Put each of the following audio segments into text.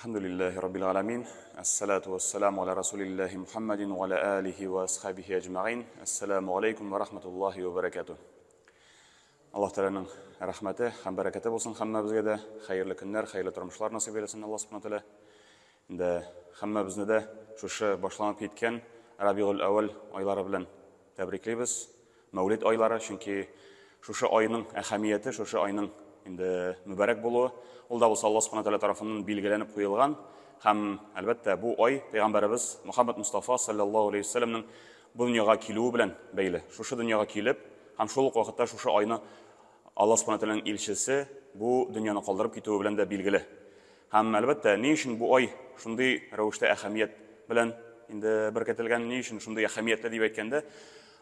Әлхәмдүлилләһи раббил галәмин. Әссалату вассаламу аля расулиллаһи Мухаммадин ва аля алихи ва асхабихи әҗмәгыйн. Әссаламу алейкум ва рахматуллаһи ва баракатуһ. Аллаһ Тәгаләнең рәхмәте һәм бәрәкәте булсын һәммәбезгә дә. Хәерле көннәр, хәерле тормышлар насыйп әйләсен Аллаһ Субхану Тәгалә. Инде һәммәбезне дә шушы башланып киткән Рабигул әүвәл айлары белән тәбриклибез. Мәүлид айлары, чөнки шушы айның әһәмияте, шушы айның инде мөбарәк булуы, ул да булса Аллаһ Субхану Тәгалә тарафыннан билгеләнеп куелган һәм, әлбәттә, бу ай пәйгамбәребез Мөхәммәд Мустафа саллаллаһу алейһи вәсәлләмнең бу дөньяга килүе белән бәйле. Шушы дөньяга килеп һәм шул ук вакытта шушы айны Аллаһ Субхану Тәгаләнең илчесе бу дөньяны калдырып китүе белән дә билгеле. Һәм, әлбәттә, ни өчен бу ай шундый рәвештә әһәмият белән инде беркетелгән, ни өчен шундый әһәмиятле дип әйткәндә,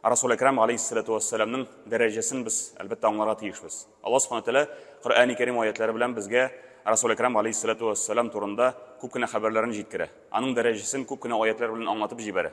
Расул Әкрам алейһиссалату вассаламның дәрәҗәсен без, әлбәттә, аңларга тиешбез. Аллаһ Субхану Тәгалә Коръәни Кәрим аятлары белән безгә Расул Әкрам алейһиссалату вассалам турында күп кенә хәбәрләрен җиткерә. Аның дәрәҗәсен күп кенә аятлар белән аңлатып җибәрә.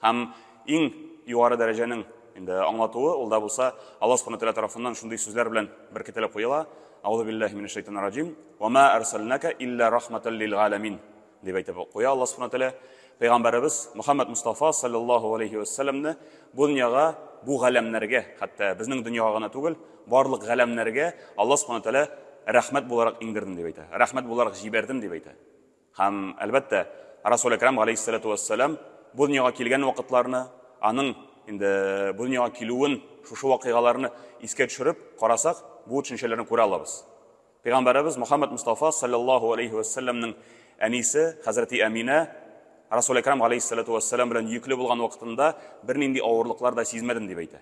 Һәм иң югары дәрәҗәнең инде аңлатуы, ул да булса Аллаһ Субхану Тәгалә тарафыннан шундый сүзләр белән беркетелеп куела. Аузу биллаһи минәш шайтанир раҗим. Ва ма арсалнака илля рахматан лил галәмин дип әйтеп куя Аллаһ Субхану Тәгалә. Пәйгамбәребез Мөхәммәд Мустафа саллаллаһу алейхи ва сәлләмне бу дөньяга, бу галәмнәргә, хәтта безнең дөньяга гына түгел, барлык галәмнәргә Аллаһ Субхану Тәгалә рәхмәт буларак иңдердем дип әйтә. Рәхмәт буларак җибәрдем дип әйтә. Һәм, әлбәттә, Расул Әкрам галәйһиссәләтү вәссәлам бу дөньяга килгән вакытларны, аның инде бу дөньяга килүен, шушы вакыйгаларны искә төшереп карасак, бу төшенчәләрне күрә алабыз. Пәйгамбәребез Мөхәммәд Мустафа саллаллаһу алейһи вәссәламнең әнисе хәзрәти Әминә Расул Әкрам галәйһиссәләтү вәссәлам белән йөкле булган вакытында бернинди авырлыклар да сизмәдем дип әйтә.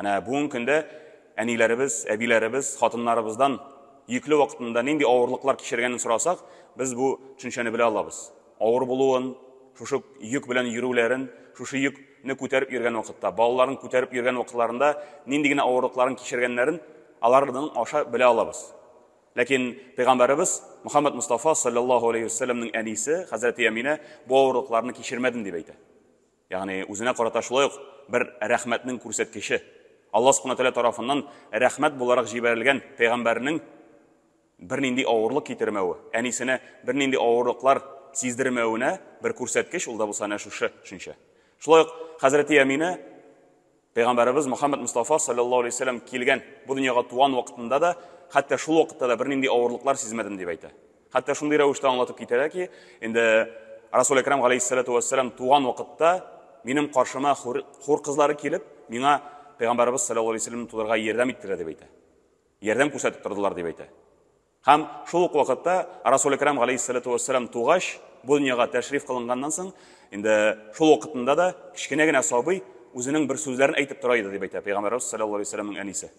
Әнә бүгенге көндә әниләребез, әбиләребез, хатыннарыбыздан йөкле вакытында нинди авырлыклар кичергәнен сорасак, без бу төшенчәне белә алабыз. Авыр булуын, шушы йөк белән йөрүләрен, шушы йөкне күтәреп йөргән вакытта, балаларын күтәреп йөргән вакытларында нинди генә авырлыкларын кичергәннәрен аларның аша белә алабыз. Ләкин пәйгамбәребез Мөхәммәд Мустафа саллаллаһу алейһи вәсәлләмнең әнисе хәзрәти Әминә бу авырлыкларны кичермәдем дип әйтә. Ягъни үзенә карата шулай ук бер рәхмәтнең күрсәткече. Аллаһ Субхана Тәгалә тарафыннан рәхмәт буларак җибәрелгән пәйгамбәрнең бернинди авырлык китермәве, әнисенә бернинди авырлыклар сиздермәвенә бер күрсәткеч, ул да булса әнә шушы төшенчә. Шулай ук хәзрәти Әминә пәйгамбәребез Мөхәммәд Мустафа саллаллаһу алейһи вәсәлләм килгән бу дөньяга туган вакытында да, хәтта шул вакытта да бернинди авырлыклар сизмәдем дип әйтә. Хәтта шундый рәвештә аңлатып китә ки, инде Расул Әкрам галәйһиссалату вәссәлам туган вакытта минем каршыма хур, хур кызлары килеп, миңа пәйгамбәребез саллаллаһу алейһи вәсәлләмне тудырырга ярдәм иттеләр дип әйтә. Ярдәм күрсәтеп тордылар дип әйтә. Һәм шул ук вакытта Расул Әкрам галәйһиссалату вәссәлам тугач, бу дөньяга тәшриф кылынганнан соң, инде шул вакытында да кечкенә генә сабый үзенең бер сүзләрен әйтеп тора иде дип әйтә пәйгамбәребез саллаллаһу алейһи вәсәлләмнең әнисе.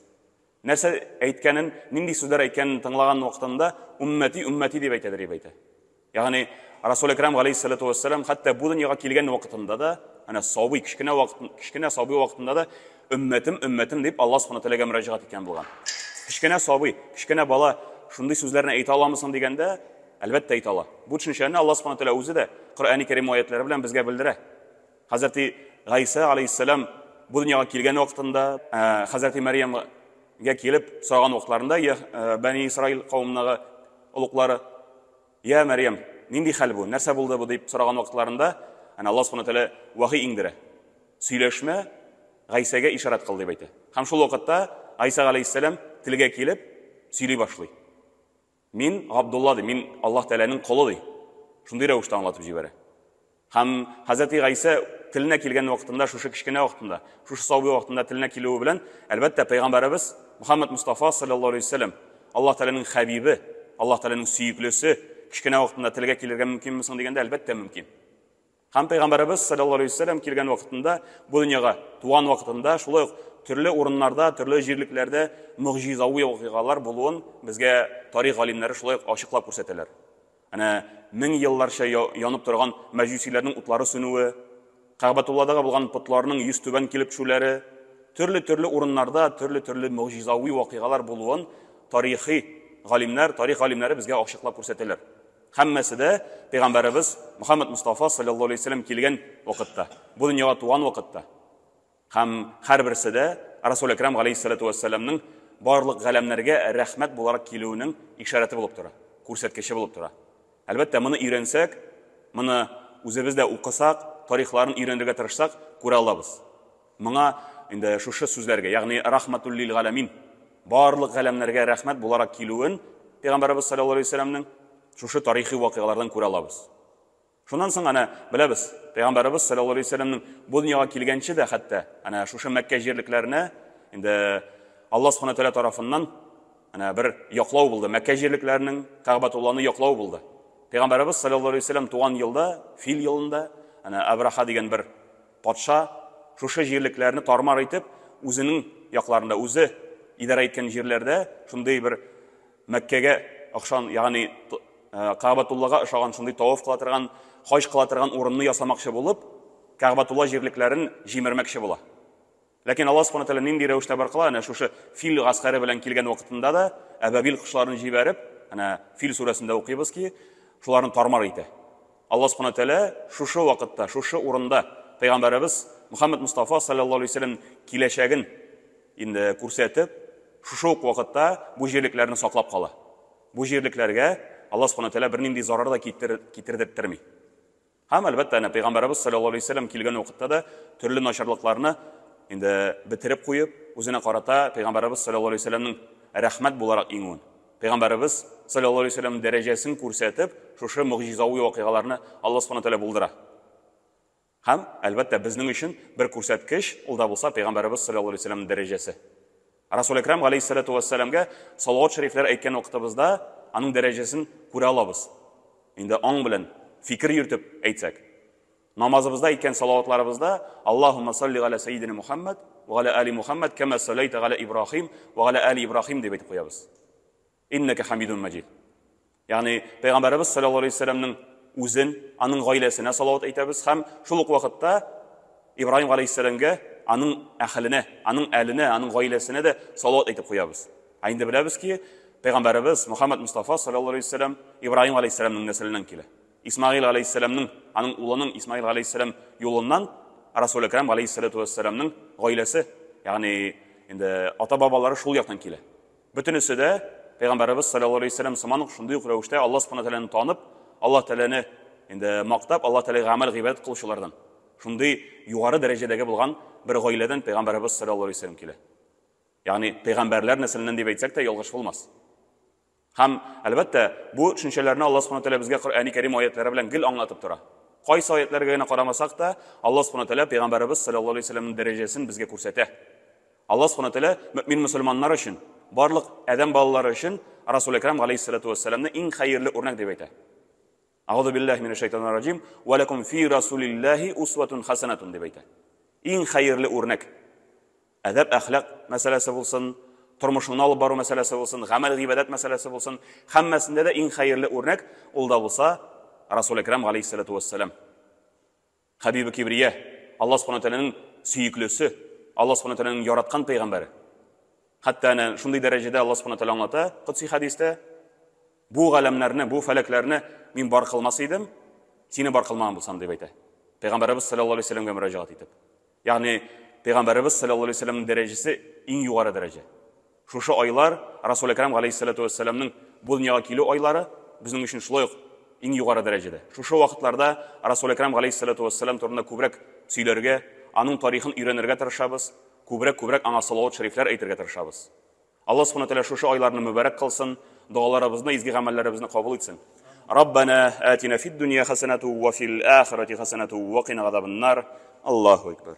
Нәрсә әйткәнен, нинди сүзләр әйткәнен тыңлаган вакытында уммәти, уммәти дип әйтәдер дип әйтә. Ягъни Расул Әкрам галәйһиссалату вассалам хәтта бу дөньяга килгән вакытында да, әнә сабый кечкенә вакыт, кечкенә сабый вакытында да өммәтем, өммәтем дип Аллаһ субхана тәгаләгә мөрәҗәгать иткән булган. Кечкенә сабый, кечкенә бала шундый сүзләрне әйтә аламы соң дигәндә, әлбәттә әйтә ала. Бу төшенчәне Аллаһ субхана тәгалә үзе дә Коръәни Кәрим аятлары белән безгә белдерә. Хәзрәти Гайсә алейһиссәлам бу дөньяга килгән вакытында, хәзрәти Мәрьямгә килеп сораган вакытларында, я Бәни Исраил кавымнагы олуглары, я Мәрьям, нинди хәл бу, нәрсә булды бу дип сораган вакытларында, әнә Аллаһ субхана тәгалә вахи иңдерә. Сөйләшмә, Гайсәгә ишарәт кыл дип әйтә. Һәм шул вакытта Гайсә алейһиссәлам телгә килеп сөйли башлый. Мин Габдулла ди, мин Аллаһ Тәгаләнең колы ди. Шундый рәвештә аңлатып җибәрә. Һәм Хәзрәти Гайсә теленә килгән вакытында, шушы кечкенә вакытында, шушы сабый вакытында теленә килүе белән, әлбәттә, пәйгамбәребез Мөхәммәд Мустафа саллаллаһу алейһи вәсәлләм, Аллаһ Тәгаләнең хәбибе, Аллаһ Тәгаләнең сөеклесе, кечкенә вакытында телгә килергә мөмкинме соң дигәндә, әлбәттә, мөмкин. Һәм пәйгамбәребез саллаллаһу алейһи вәсәлләм килгән вакытында, бу дөньяга туган вакытында шулай ук төрле урыннарда, төрле җирлекләрдә могҗизави вакыйгалар булуын безгә тарих галимнәре шулай ук ачыклап күрсәтәләр. Әнә мең елларча янып торган мәҗүсиләрнең утлары сүнүе, Кәгъбәтулладагы булган потларның йөз түбән килеп төшүләре, төрле-төрле урыннарда төрле-төрле могҗизави вакыйгалар булуын тарихи галимнәр, тарих галимнәре безгә ачыклап күрсәтәләр. Һәммәсе дә пәйгамбәребез Мөхәммәд Мустафа саллаллаһу алейһи вәсәлләм килгән вакытта, бу дөньяга туган вакытта. Һәм һәрберсе дә Расул Әкрам галәйһиссалату вәссәламның барлык галәмнәргә рәхмәт буларак килүенең ишарәте булып тора, күрсәткече булып тора. Әлбәттә, моны өйрәнсәк, моны үзебез дә укысак, тарихларын өйрәнергә тырышсак, күрә алабыз. Моңа инде шушы сүзләргә, ягъни рахматул лил галәмин, барлык галәмнәргә рәхмәт буларак килүен Пәйгамбәребез саллаллаһу алейһи вәсәлләмнең шушы тарихи вакыйгалардан күрә алабыз. Шуннан соң әнә беләбез, Пәйгамбәребез саллаллаһу алейһи вәсәлләмнең бу дөньяга килгәнче дә хәтта әнә шушы Мәккә җирлекләренә инде Аллаһ субхана тәгалә тарафыннан әнә бер яклау булды. Мәккә җирлекләренең Кәгъбәтулланы яклау булды. Пәйгамбәребез саллаллаһу алейһи вәсәлләм туган елда, фил елында, әнә Абраха дигән бер патша шушы җирлекләрне тармар итеп, үзенең якларында, үзе идарә иткән җирләрдә шундый бер Мәккәгә охшан, ягъни Кәгъбәтуллага ошаган шундый таваф кыла торган, хаҗ кыла торган урынны ясамакчы булып, Кәгъбәтулла җирлекләрен җимермәкче була. Ләкин Аллаһ Субхану тәгалә нинди рәвештә бар кыла? Әнә шушы фил гаскәре белән килгән вакытында да әбәбил кошларын җибәреп, әнә Фил сүрәсендә укыйбыз ки, шуларны тармар итә. Аллаһ Субхану тәгалә шушы вакытта, шушы урында пәйгамбәребез Мухаммад Мустафа саллаллаһу алейһи вәсәлләм киләчәген инде күрсәтеп, шушы ук вакытта бу җирлекләрне саклап кала. Бу җирлекләргә Аллаһ Субхану тәгалә бернинди зарар да китердерттерми. Һәм, әлбәттә, әнә Пәйгамбәребез саллаллаһу алейһи вәсәлләм килгән вакытта да төрле начарлыкларны инде бетереп куеп, үзенә карата Пәйгамбәребез саллаллаһу алейһи вәсәлләмнең рәхмәт буларак иңүен, Пәйгамбәребез саллаллаһу алейһи вәсәлләмнең дәрәҗәсен күрсәтеп, шушы могҗизави вакыйгаларны Аллаһ Субхану тәгалә булдыра. Һәм, әлбәттә, безнең өчен бер күрсәткеч, ул да булса Пәйгамбәребез саллаллаһу алейһи вәсәлләмнең дәрәҗәсе. Расул Әкрәм галәйһиссәләтү вәссәламгә салават шәрифләр әйткән вакытыбызда аның дәрәҗәсен күрә алабыз. Инде аң белән фикер йөртеп әйтсәк. Намазыбызда әйткән салаватларыбызда Аллаһумма салли галә сәйидина Мухаммад ва галә али Мухаммад кәмә саллайта галә Ибраһим ва галә али Ибраһим дип әйтеп куябыз. Иннәкә хамидун маҗид. Ягъни Пәйгамбәребез саллаллаһу алейһи вәсәлләмнең үзен, аның гаиләсенә салават әйтәбез һәм шул ук вакытта Ибраһим галәйһиссәламгә, аның әһеленә, аның әленә, аның гаиләсенә дә салават әйтеп куябыз. Ә инде беләбез ки, Пәйгамбәребез Мухаммад Мустафа саллаллаһу алейһи вәсәлләм Ибраһим галәйһиссәламнең нәселеннән килә. Исмаил галәйһиссәламнең, аның улының Исмаил галәйһиссәлам юлыннан Расул Әкрам галәйһиссәлату вәссәламның гаиләсе, ягъни инде ата-бабалары шул яктан килә. Бөтенесе дә Пәйгамбәребез саллаллаһу алейһи вәсәлләм сыман ук шундый ук рәвештә Аллаһ субхана тәгаләне танып, Аллаһ Тәгаләне инде мактап, Аллаһ Тәгаләгә гамәл гыйбадәт кылучылардан. Шундый югары дәрәҗәдәге булган бер гаиләдән Пәйгамбәребез саллаллаһу алейһи вәсәлләм килә. Ягъни пәйгамбәрләр нәселеннән дип әйтсәк тә ялгыш булмас. Һәм, әлбәттә, бу төшенчәләрне Аллаһ субхана тәгалә безгә Коръәни Кәрим аятлары белән гел аңлатып тора. Кайсы аятларга генә карамасак та, Аллаһ субхана тәгалә пәйгамбәребез саллаллаһу алейһи вәсәлләмнең дәрәҗәсен безгә күрсәтә. Аллаһ Субхана Тәгалә мөэмин-мөселманнар өчен, барлык адәм балалары өчен Расул Әкрам галәйһиссәлату вәссәламны иң хәерле үрнәк дип әйтә. Әгъузу биллаһи минәш шайтанир раҗим, вә ләкум фи расулиллаһи усватун хасанатун дип әйтә. Иң хәерле үрнәк. Әдәп, әхлак мәсьәләсе булсын, тормышыңны алып бару мәсьәләсе булсын, гамәл гыйбадәт мәсьәләсе булсын, һәммәсендә дә иң хәерле үрнәк ул да булса Расул Әкрам галәйһиссәлату вәссәлам. Хәбибе Кибрия, Аллаһ Субхану Тәгаләнең сөеклесе, Аллаһ Субхану Тәгаләнең яраткан пәйгамбәре. Хәтта әнә шундый дәрәҗәдә Аллаһ Субхану Тәгалә аңлата Кодси хәдистә, бу галәмнәрне, бу фәләкләрне мин бар кылмас идем, сине бар кылмаган булсам, дип әйтә. Пәйгамбәребез саллаллаһу алейһи вәсәлләмгә мөрәҗәгать итеп. Ягъни пәйгамбәребез саллаллаһу алейһи вәсәлләмнең дәрәҗәсе иң югары дәрәҗә. Шушы айлар, Расул Әкрам галәйһиссәлату вәссәламның бу дөньяга килү айлары безнең өчен шулай ук иң югары дәрәҗәдә. Шушы вакытларда Расул Әкрам галәйһиссәлату вәссәлам турында күбрәк сөйләргә, аның тарихын өйрәнергә тырышабыз, күбрәк-күбрәк аңа салават шәрифләр әйтергә тырышабыз. Аллаһ Субхану Тәгалә шушы айларны мөбарәк кылсын, догаларыбызны, изге гамәлләребезне кабул итсен. Раббана атина фид дөнья хәсәнәту ва фил ахирати хәсәнәту ва кина газабаннар. Аллаһу акбар.